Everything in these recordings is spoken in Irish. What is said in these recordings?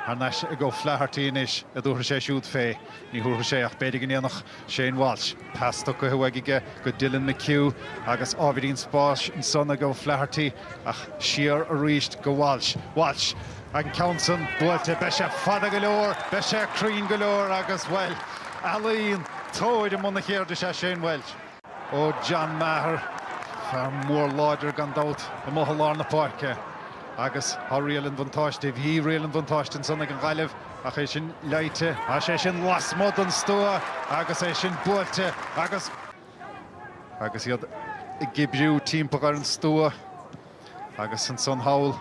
Thar n-ais ag O'Flaherty anois, a dtabharfaidh sé siúd fé. Ní thabharfaidh sé ach b'fhéidir go ndéanfadh Shane Walsh. Pas tugtha uaidh aige go Dylan McHugh agus ábhairín spáis ansan ag O'Flaherty ach siar arís go Walsh. Walsh! An ceann san buailte. Beidh sé fada go leor, beidh sé cruinn go leor agus, bhuel, ealaíontóir i mbun a cheirde is ea Shane Walsh. Ó John Maher, fear mór láidir gan dabht amuigh i lár na páirce agus tá riail an bhuntáiste, bhí riail an bhuntáiste ansan ag an Ghaillimh ach é sin leáite, tá sé sin lasmuigh den stua agus é sin buailte agus agus iad ag oibriú timpeall ar an stua. Agus ansan thall,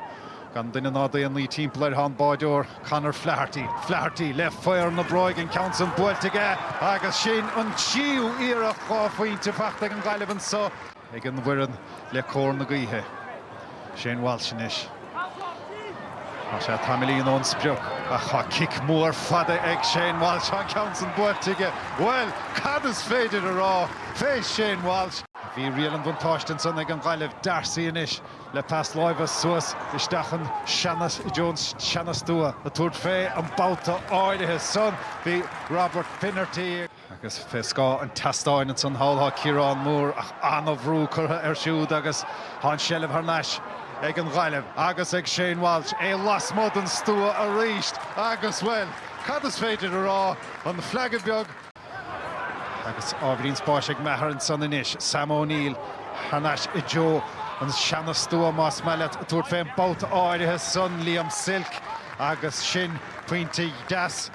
gan duine ná daonnaí timpeall air, tá an báideoir Conor Flaherty. Flaherty le faobhar na bróige, an ceann san buailte aige agus sin an tríú iarracht dha phointe fachta ag an Ghaillimh anso ag an bhfoireann le cóir na gaoithe. Shane Walsh anois. Tá sé tamaillín ón sprioc ach tá cic mór fada ag Shane Walsh. Tá an ceann san buailte aige. Bhuel, cad is féidir a rá fé Shane Walsh? Bhí riail an bhuntáiste ansan ag an Ghaillimh. D'Arcy anois le pas láimhe suas isteach an seana i dtreo an seana-stua ag tabhairt fé an babhta áirithe san. Bhí Robert Finnerty. Agus fé scáth an tseastáin ansan thall tá Ciarán Moore ach ana-bhrú curtha air siúd agus tá an tseilbh thar n-ais ag an Ghaillimh agus ag Shane Walsh, é lasmuigh den stua arís agus, bhuel, cad is féidir a rá, an fleaga beag. Agus ábhairín spáis ag Maher ansan anois, Sam O'Neill thar n-ais i dtreo an seana-stua más maith leat, ag tabhairt fé an babhta áirithe san, Liam Silke agus sin pointe deas.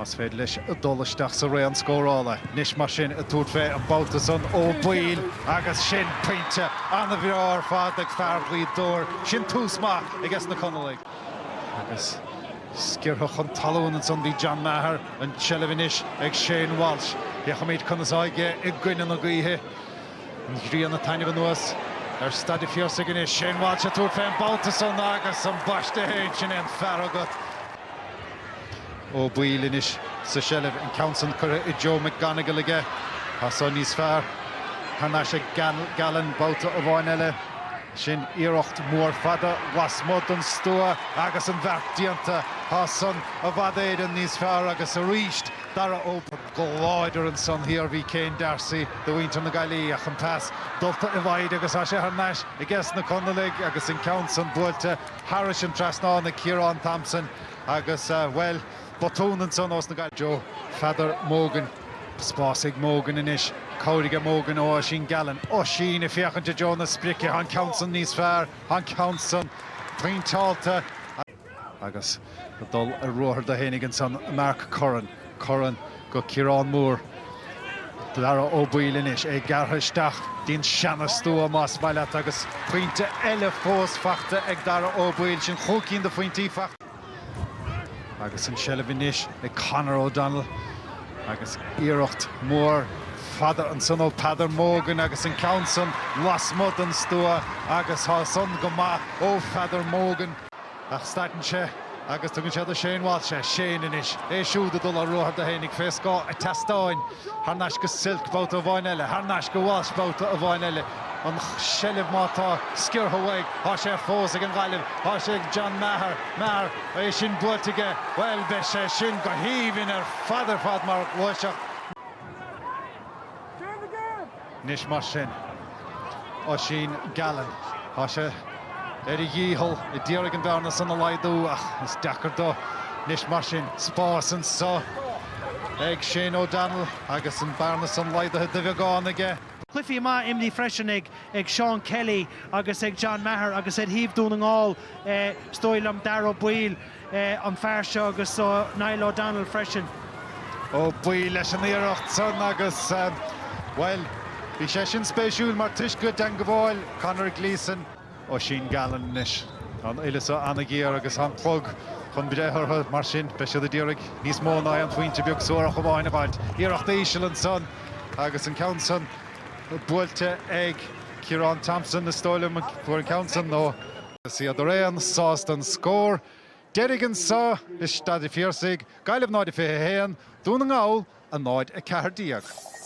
Más féidir leis dul isteach sa raon scórála anois mar sin ag tabhairt fé an babhta san Ó Baoill agus sin pointe an-bhreá ar fad ag fear Ghaoth Dobhair. Sin tús maith aige sna Conallaigh. Agus sciorrtha chun talún ansan bhí John Maher, an tseilbh anois ag Shane Walsh. Féachfaimid conas atá aige i gcoinne na gaoithe. An ghrian ag taitneamh anuas ar Staid an Phiarsaigh anois. Shane Walsh ag tabhairt fé an babhta san agus ambaiste fhéin, sin é an fear agat. Ó Baoill anois sa seilbh, an ceann san curtha i dtreo McGonigle aige. Tá san níos fearr thar n-ais ag Gallen babhta amháin eile. Sin iarracht mhór fada lasmuigh den stua agus an bheart déanta. Tá san i bhfad Éireann níos fearr agus arís Dara Ó. Go láidir ansan thiar bhí Cian D'Arcy do mhuintir na Gaillimhe ach an pas dulta i bhfoighid agus tá sé thar n-ais aiges na Conallaigh agus an ceann san buailte thairis an trasnán ag Ciarán Thompson agus, bhuel, botún ansan ós na Joe Pheadar Mogan. Spás ag Mogan anois. Cabhair aige Mogan ó Oisín Gallen. Oisín ag féachaint i dtreo na sprice. Tá an ceann san níos fearr. Tá an ceann san pointeálta. Agus ag dul ar ruathar dó fhéinig ansan Mark Curran. Curran go Ciarán Moore. Dara Ó Baoill anois, é gearrtha isteach dtí'n seana-stua más maith leat agus pointe eile fós fachta ag Dara Ó Baoill. Sin chúig cinn de phointí fachta. Agus an tseilbh anois ag Conor O'Donnell agus iarracht mhór fada ansan ó Peadar Mogan agus an ceann san lasmuigh den stua agus tá san go maith ó Pheadar Mogan. Ach stadann sé agus tugann sé do Shane Walsh é. Shane anois, é siúd ag dul ar ruathar dó fhéinig fé scáth a' tseastáin. Thar n-ais go Silke babhta amháin eile, thar n-ais go Walsh babhta amháin eile. An tseilbh má tá sciorrtha uaidh, tá sé fós ag an Ghaillimh, tá sé ag John Maher, Maher, é sin buailte aige, bhuel beidh sé sin go haoibhinn ar fad ar fad mar ghluaiseacht. Anois mar sin, Oisín Gallen, tá sé ar a dhícheall ag iarraidh an bhearna san a laghdú ach is deacair dó. Anois mar sin, spás anso ag Shane O'Donnell agus an bearna san laghdaithe de bheagán aige. Cluichí maith imrithe freisin ag ag Seán Kelly agus ag John Maher agus ar thaobh Dún na nGall is dóigh liom Dara Ó Baoill an fear seo agus Niall O'Donnell freisin. Ó Baoill leis an iarracht san agus, bhuel, bhí sé sin spéisiúil mar toisc go dteangabháil Conor Gleeson. Oisín Gallen anois. Tá an uille so ana-ghéar agus tá an clog chun breith orthu, mar sin beidh siad ag iarraidh níos mó ná aon phointe beag suarach amháin a bhaint. Iarracht íseal ansan agus an ceann san buailte ag Ciarán Thompson, is dóigh liom, a fuair an ceann san nó. Is iad araon sásta an scór deiridh anso i Staid an Phiarsaigh, Gaillimh 0-21, Dún na nGall 0-14.